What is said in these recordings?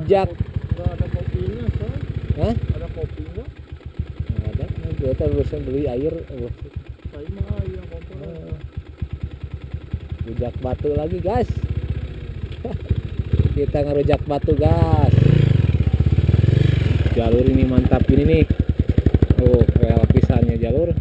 Rujak. Enggak ada kopinya, coy. Hah? Ada kopinya? Nggak ada. Kita barusan beli air. Saya mah air kompor. Rujak batu lagi, guys. Kita ngerujak batu, guys. Jalur ini mantap ini nih. Oh, rel pisannya jalur.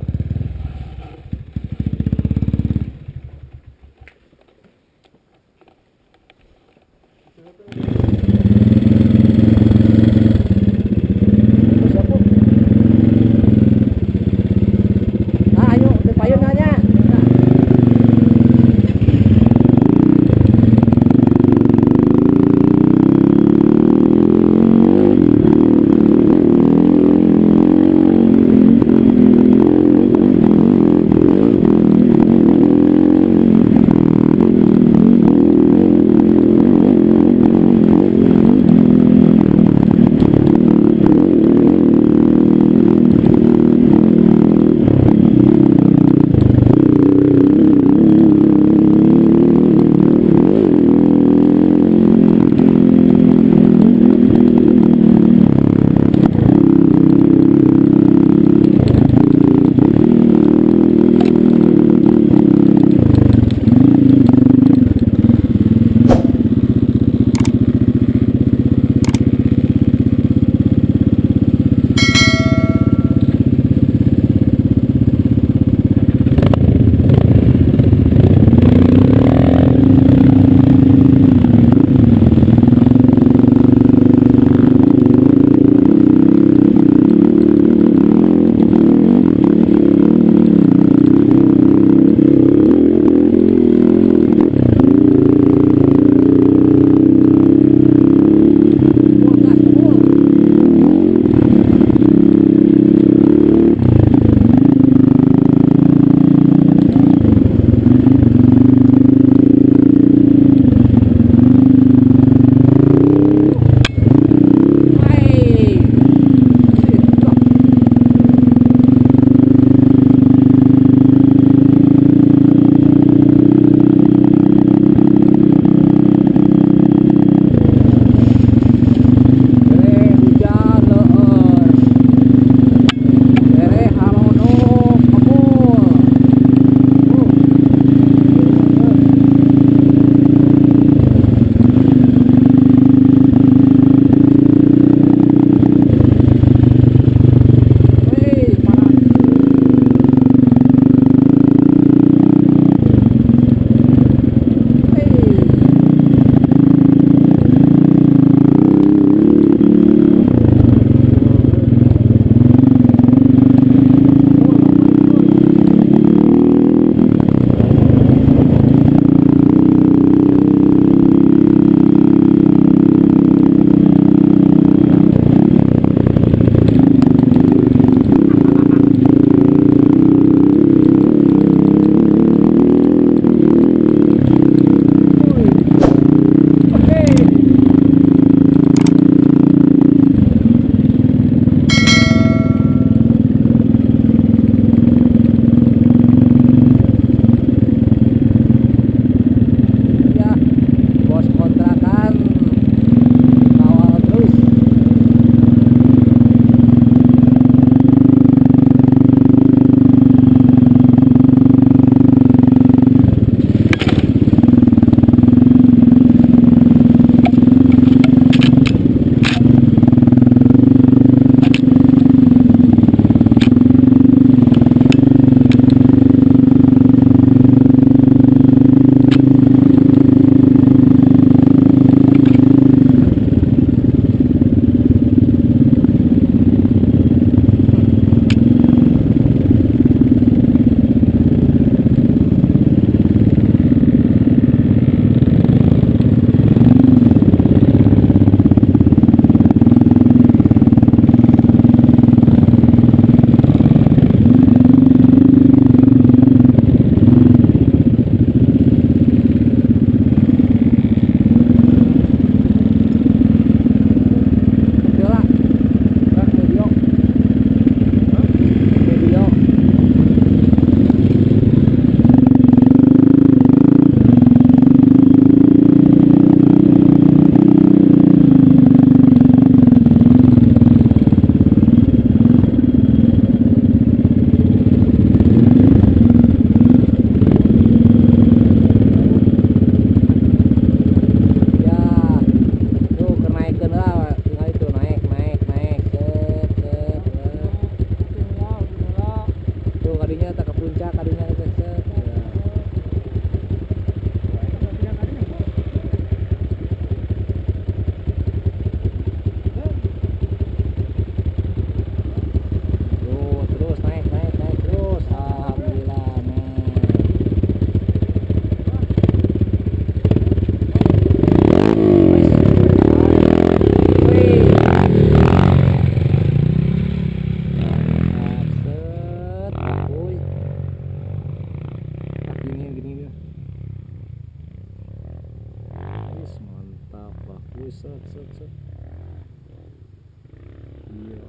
Iya.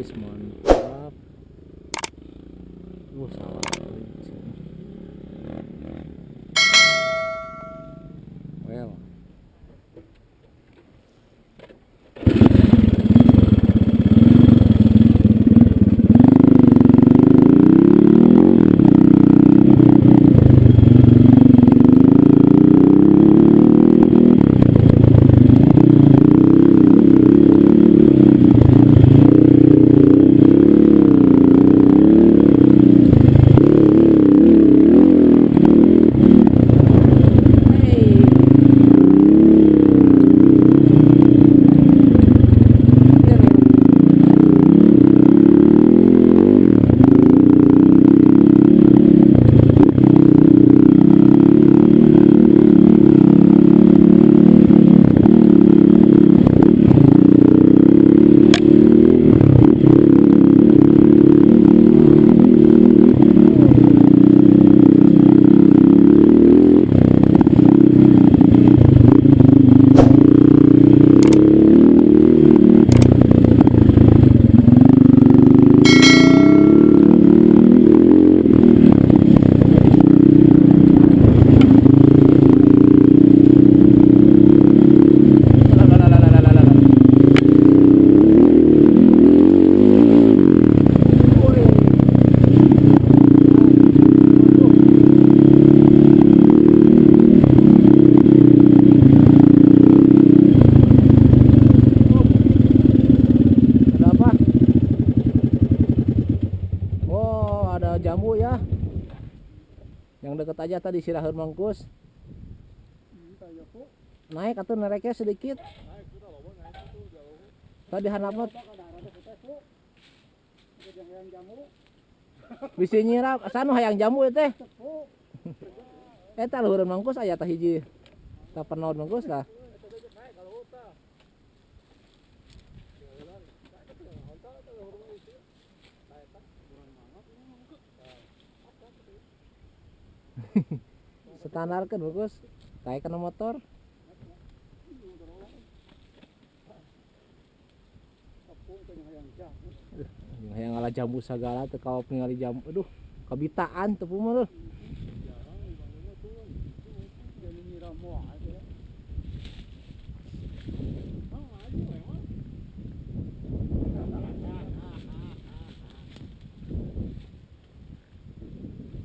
Wis mantap. Salah kali sini. Well. Jambu ya, yang deket aja tadi Siraheur Mangkus. Naik atau nereknya sedikit. Tadi handapna bisi nyirap sanu hayang jambu teh. Eta luhureun Mangkus aya tah hiji. Tah penod Mangkus tah. Standar kan bagus, kayak kena motor. Yang ngalah jambu segala teu kaop ningali jambu. Aduh, kabitaan teu mah.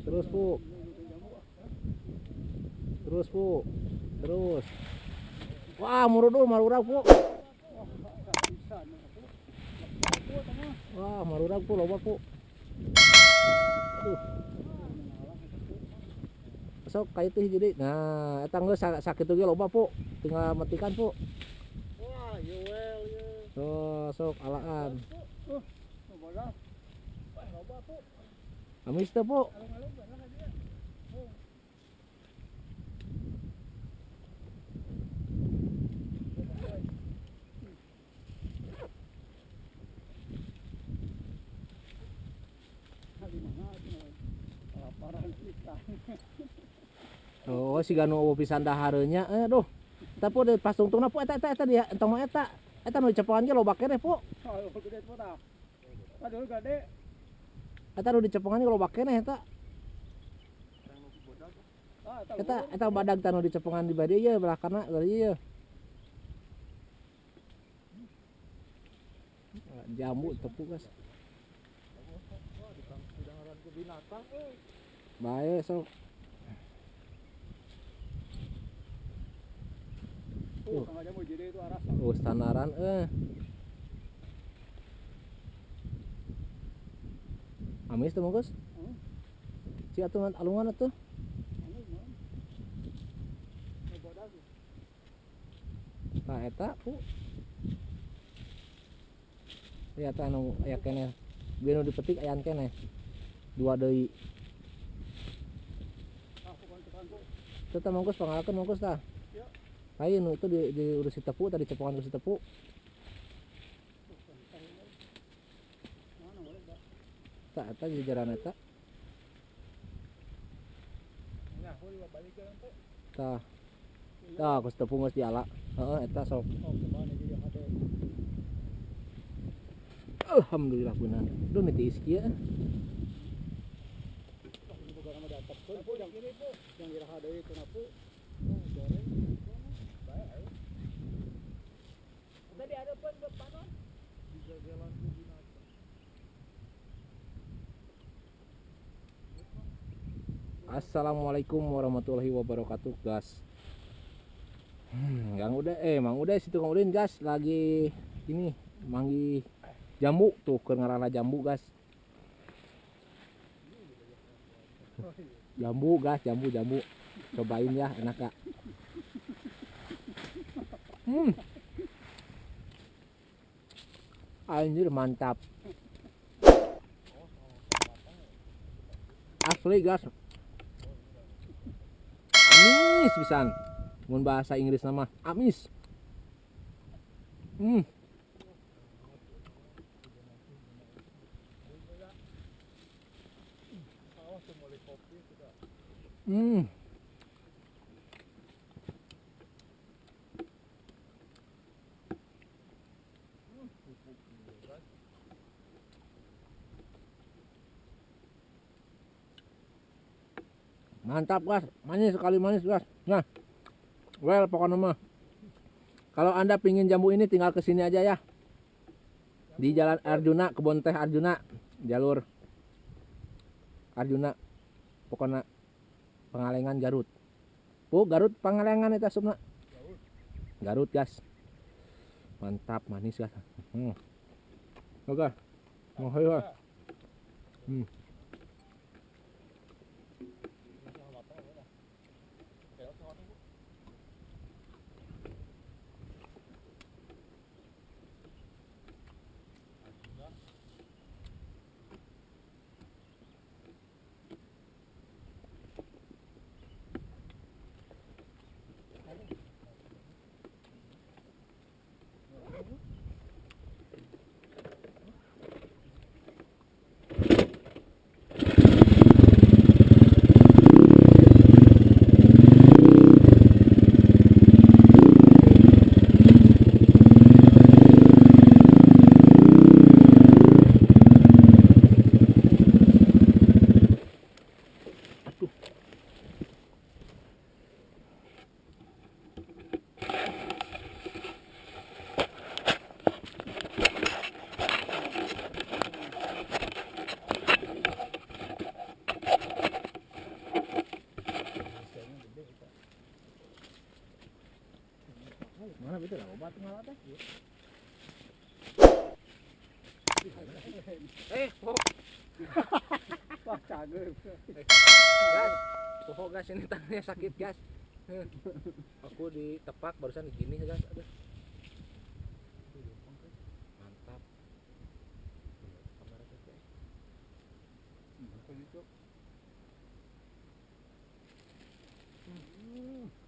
Terus, Bu. Terus, Bu. Terus. Wah, murudul marurag, Bu. Wah, marurag, Bu, loba, Bu. Aduh. Sok ka itu hiji deui. Nah, eta geus sakitu ge loba, Bu. Tinggal metikan, Bu. Wah, yeuel ye. Tuh, sok alaan. Amis teh, Bu. Oh, si ganu eueuh pisan dahareunnya. Aduh. Eta pu pas tungtungna pu eta eta eta dia entong mah eta. Eta nu dicepokan ge loba keneh, pu. Gede pu tah. Aduh gede. Eta nu dicepokan ge loba keneh eta. Eta eta badag tah nu dicepokan di badieu ieu belah kana bari ieu. Jambu tepu, guys. Bae sok. Oh, standaran eh. Amis teh Mangkus? Ci atuh alungan atuh. Tah eta ku. Ya tah anu aya keneh. Bieu nu dipetik ayaan keneh. Dua deui. Teu tah Mangkus pangalakeun Mangkus tah. Lain itu diurus si tepu tadi cepokan si tepu. Tak eta jajaran eta. Tah. Tah, ku tepung geus diala. Heeh, eta sok. Alhamdulillah beunang. Duh nu tiis kieu. Assalamualaikum warahmatullahi wabarakatuh, gas. Kang Ude, Mang Ude situ Kang Udin, gas lagi ini manggih jambu tuh keur ngarana jambu, gas. Jambu, gas, jambu, jambu. Cobain ya, enak kak. Anjir mantap. Asli, gas. Amis pisan. Mun bahasa Inggris nama amis. Mantap, gas. Manis sekali, manis, gas. Nah, well pokoknya mah. Kalau Anda pingin jambu ini tinggal ke sini aja ya. Di Jalan Arjuna, Kebun Teh Arjuna, jalur Arjuna. Pokoknya Pangalengan Garut. Oh, Garut Pangalengan eta asupna. Garut, gas. Mantap, manis, gas. Oke. Oh, iya. Mana betul lah obat ngalah teh. Oh. Wah, cager. Gas. Oh, gas ini tangannya sakit, gas. Aku ditepak barusan gini, gas. Aduh. Mantap.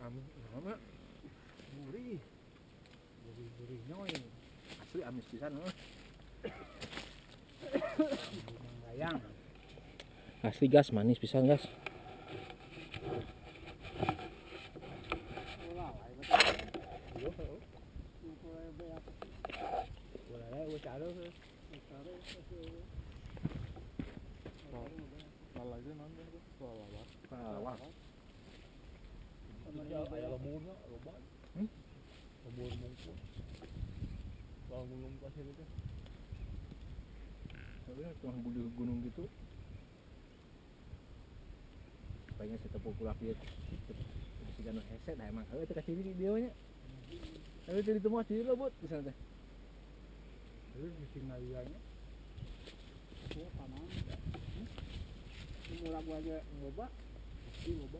Amin, nama. Gurih. Gurih-gurih nyoy. Asli amis pisan heuh. Manglayang. Asli gas, manis pisan, gas. Gunung gitu kayaknya si tepuk kulak dia si ganu hese dah emang heuh teh ka ciri dia nya heuh teh ditu mah ciri lobot di sana teh heuh mesti ngaliannya oh paman murah gua aja loba pasti loba.